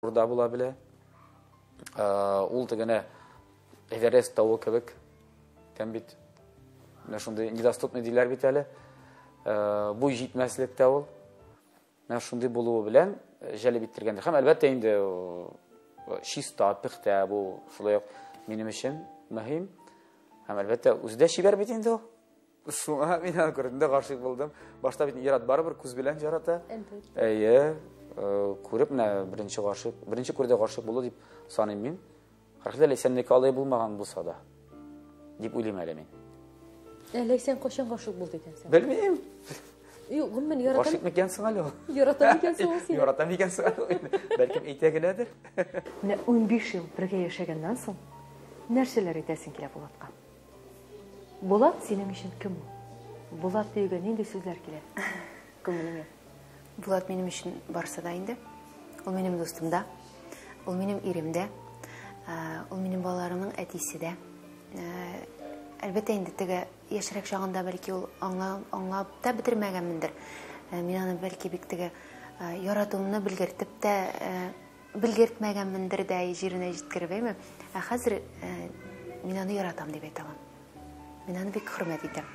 Да була белә. Ул тегене Эверест тавы кебек. Кем бит менә шундый недоступный диләр бит әле. Буй җитмәслек тә ул. Менә шундый булуы белән җәлеп иттергәндер. Һәм әлбәттә инде чиста, пөхтә бу шулай ук минем өчен мөһим. Һәм әлбәттә үзе дә чибәр бит инде ул. Шуңа мин аны күрдем дә гашыйк булдым. Башта бит ир-ат барыбер күз белән ярата. Әлбәттә. Әйе, күреп менә беренче гашыйк, беренче күрүдә гашыйк булу дип саныйм мин. Һәрхәлдә Ләйсәннеке алай булмаган булса да, дип уйлыйм әле мин. Ә Ләйсән кайчан гашыйк булды икән сиңа? Белмим. Юк, гомумән яратам. Гашыйк микән соң әле ул? Ярата микән соң ул сине? Ярата микән соң әле ул? Бәлкем әйтә генәдер. Менә 15 ел бергә яшәгәннән соң нәрсәләр әйтәсең килә Булатка? Булат синең өчен кем ул? Булат диюгә нинди сүзләр килә күңелеңә? Булат минем өчен барсы да инде. Ул минем дустым да, ул минем ирем дә, ул минем балаларымның әтисе дә. Әлбәттә инде теге яшьрәк чагында бәлки ул аңлап та бетермәгәнмендер. Мин аны бәлки бик теге яратуымны белгертеп тә Белгертмәгәнмендер дә җиренә җиткереп, әйме? Ә хәзер мин аны яратам дип әйтә алам. Мин аны бик хөрмәт итәм.